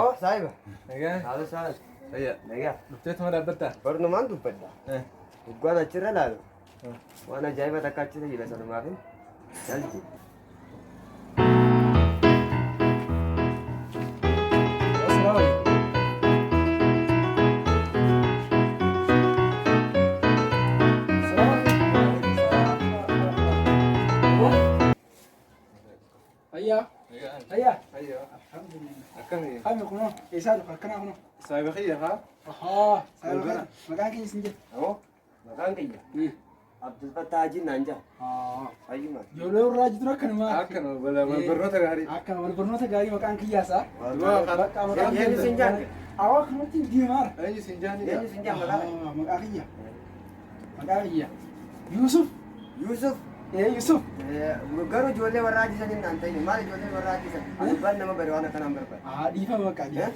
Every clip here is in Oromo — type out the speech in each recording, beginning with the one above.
Aboo saahiba. Nagaa. Haala saa. Fayyaa. Nagaa. Dhufteetuma dhaabbattaa? Barnumaan dubbadha. Eh. Dhugaan achirra laalu. Eh. Waan ajaa'iba takka achirra jira sanumaafin. Jalji. Assalaamu alaikum. Fayyaa. Fayyaa. Fayyaa. Alhamdulillah. Akkami? Kami kunoo eessaa dhufa akkanaa kunoo. Saahiba kiyya haa? Ahaa. Saahiba kana maqaan keenya sin jedha. Aboo maqaan kiyya. Abdul Fattah Haji naan jaa. Haa. Fayyuma. Ijoollee warraa jiru akkanumaa. Akkana barnoota gaarii. Akkana wal barnoota gaarii maqaan kiyyaasaa. Du'a Bakka maqaan Eenyu sin jaan? Awaa kanatti deemaara. Eenyu sin jaani? Eenyu sin jaan maqaa kee? Ahaa, Maqaa kiyya. Maqaa kiyya. Yuusuf. Yuusuf. Ee Yuusuf. Garuu ijoollee warra ajjisan naan ta'in maal ijoollee warra ajjisan gurbaan nama bari waan akkanaan barbaada. Haa dhiifama bakka dhiifama.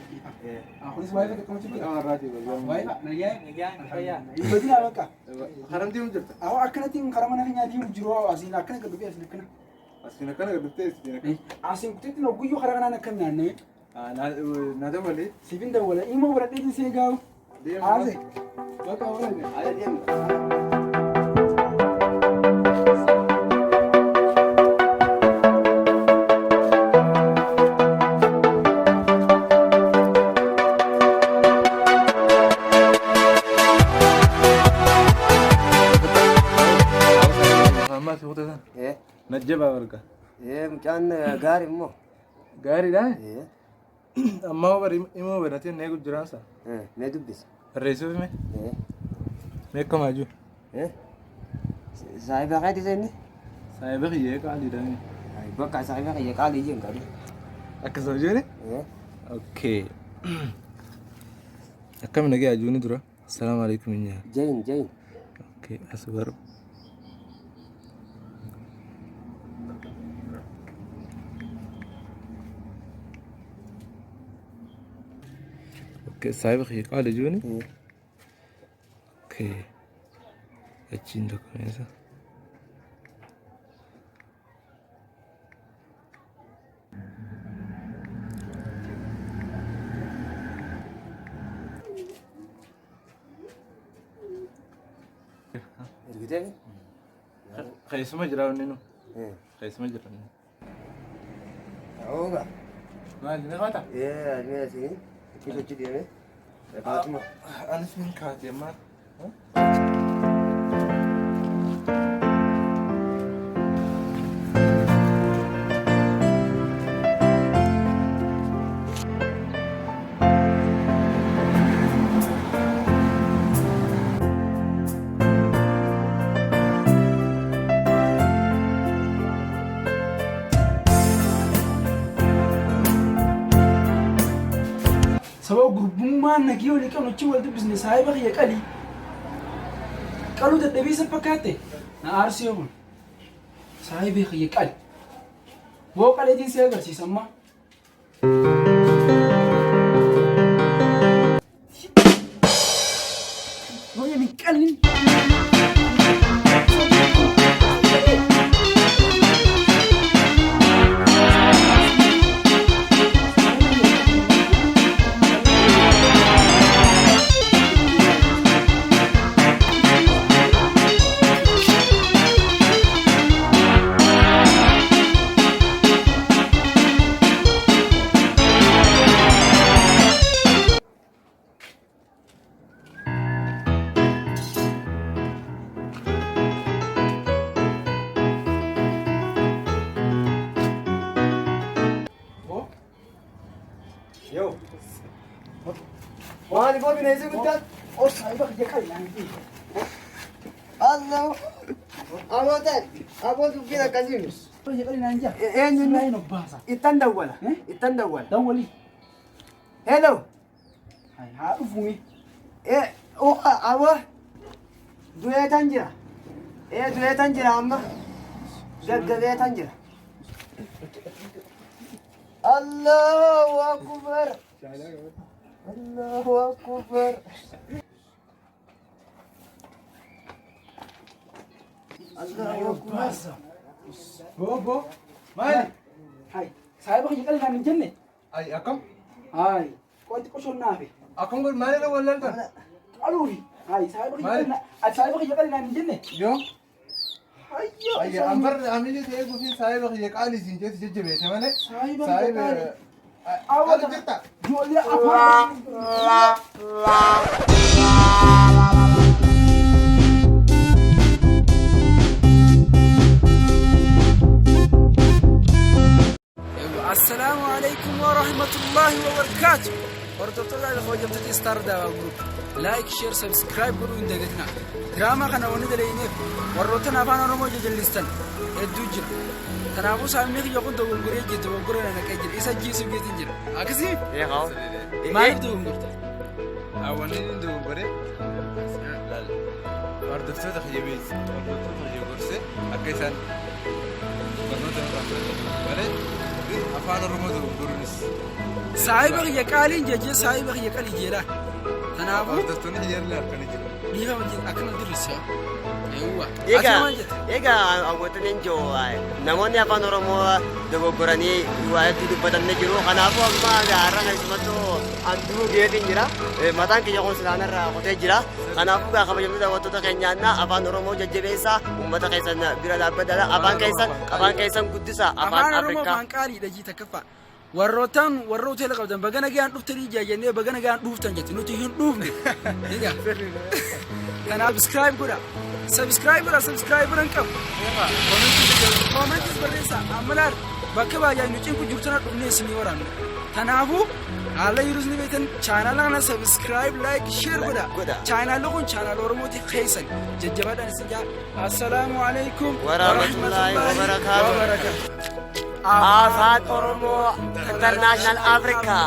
Haa kunis waa'ee bakka qabachuu jira. Warraati. Waa'ee nagaa. Nagaan fayyaa. Badinaa bakka. Karam deemu jirta? Awaa akkanatti karaa mana keenyaa deemu jiru asiin akkana gad dhufee asiin akkana. Asiin akkana gad dhuftee asiin akkana. Asiin kuteetti guyyuu karaa kanaan akka naanna'e. Na dabalee. Siifin dawwala immoo baradhee jinsee gaawu. Deemu. Haase. Bakka wala. Ala deemu. Ammaa si kutesan. Eh Najjabaa barga. eh mucaan gaarii immoo. Gaariidha. Eh Ammaa bari imoo barateen eegu jiraansa. eh mee dubbisa. Barreessuuf mee? Eh Mee akkamaa jiru? eh saahiba keeti inni? Saahiba kiyyee qaaliidha. Bakka saahiba kiyya qaalii jeen qabu. Akkasuma jiru? Eh Okay. Akkam nagaa ajuuni dura? Assalaamu alaikum inyaa. jain jain. Okay, as bar. Okay, saahiba kiyya qaali ajuuni? Eh Okay. Achiin tokko meesa. Ergitee? Keessuma jira inni nu. Eh Keessuma jira inni. Ooga. Maali ni qaata? Eh mee asiin itti sochii deeme. Faatuma. Anis nin kaate ammaa. Sababa gurbummaan nagii walii qabnu achi wal dubbisne saahiba kiyya qalii. Qaluu dadhabii isa fakkaatte na aarsee kun. Saahiba kiyya qali. Boo qaleetiin si agarsiisa amma. Hooyya ni qalin. Boo. Yoo. Maali boo bineensi guddaan? Oo saahiba kiyya qali naan jedhe. Allah. Aboo ta'e aboo dubbiin akkasii miti. Kiyya qali naan jedhe. Eenyu inni? Sirraa hin obbaasa. Ittan dawwala. Eh? Ittan dawwala. Dawwalii. Hello. Haa dhufuumi. Eh oh aboo du'eetan jira. Eh du'eetan jira amma. Gaggabeetan jira. Allahu akbar. Allahu akbar. Allahu akbar. Boo boo. Maali? Hai. Saahiba kiyya qali naan hin jenne. Ay akkam? Hai. Wanti qoshoon naafe. Akkam godhu maalirra wallaaltan? Qaluufi. Hayi saahiba kiyya Maali? qalii ati saahiba kiyya qalii naan hin jenne. Yoo. Hayyoo. Ayya an bar amilee ta'ee gufiin saahiba kiyya qaalii siin jeetti jajjabeesse malee. Saahiba kiyya Saahiba. qaalii. Qalu jirta. Ijoollee afaan. Assalaamu alaikum wa rahmatullahi wa barakaatu. Hordoftoota hojjettoota Star Daawaa Group. Like, share, subscribe godhuu hin dagatinaa. Diraamaa kana wanni dalagneef warroottan afaan Oromoo jajallistan hedduu jira. Kanaafuu saamni kiyya kun dogoggoree jira, dogoggora na naqee jira. Isa jiisuu geetiin jira. Akkasii maaliif dogoggorta? Wanni inni dogoggore hordoftoota kiyya beeksise hordoftoota kiyya gorsee akka isaan barnoota irraa malee afaan Oromoo dogoggoruunis Saahiba kiyya qaaliin jejjee saahiba kiyya qalii jeelaan. Kanaafuu hordoftoonni kiyya illee harkanii jiru. Dhiifama jira akkana dirrisa. Eewwa. Ati Egaa maal jetta? egaa hawwattoonni jiru namoonni afaan Oromoo dogoggoranii waa hedduu dubbatan ni jiru. Kanaafuu amma har'a kan isumattuu handuu geetiin jira. Mataan kiyya kun silaanarraa kutee jira. Kanaafuu gaa kabajamtoota daawwattoota keenyaanna afaan Oromoo jajjabeessaa uummata keessan bira dhaabbadhaa afaan keessan guddisaa afaan Afaan Oromoo Afrikaa. afaan qaaliidha jii takkaffaa. Warrootaan warra hoteela qabdan baga nagaan dhuftanii ijaa jennee baga nagaan dhuuftan jette nuti hin dhuufne. Egaa kanaaf subscribe godha. Subscribe godha, subscribe godhan qabu. Commentis barreessaa amma laal bakka baay'ee nu cinqu jirtana dhufnee isinii waraabna. Kanaafuu haala yeroo isin beektan chaanaala kana subscribe, like, share godha. Godha. Chaanaalli kun chaanaala Oromooti keessan jajjabaadhaan isin jaa. Assalaamu alaikum Warahmatullahi wabarakaatuh. Wabarakaatuh. Afaan Oromoo International Africa.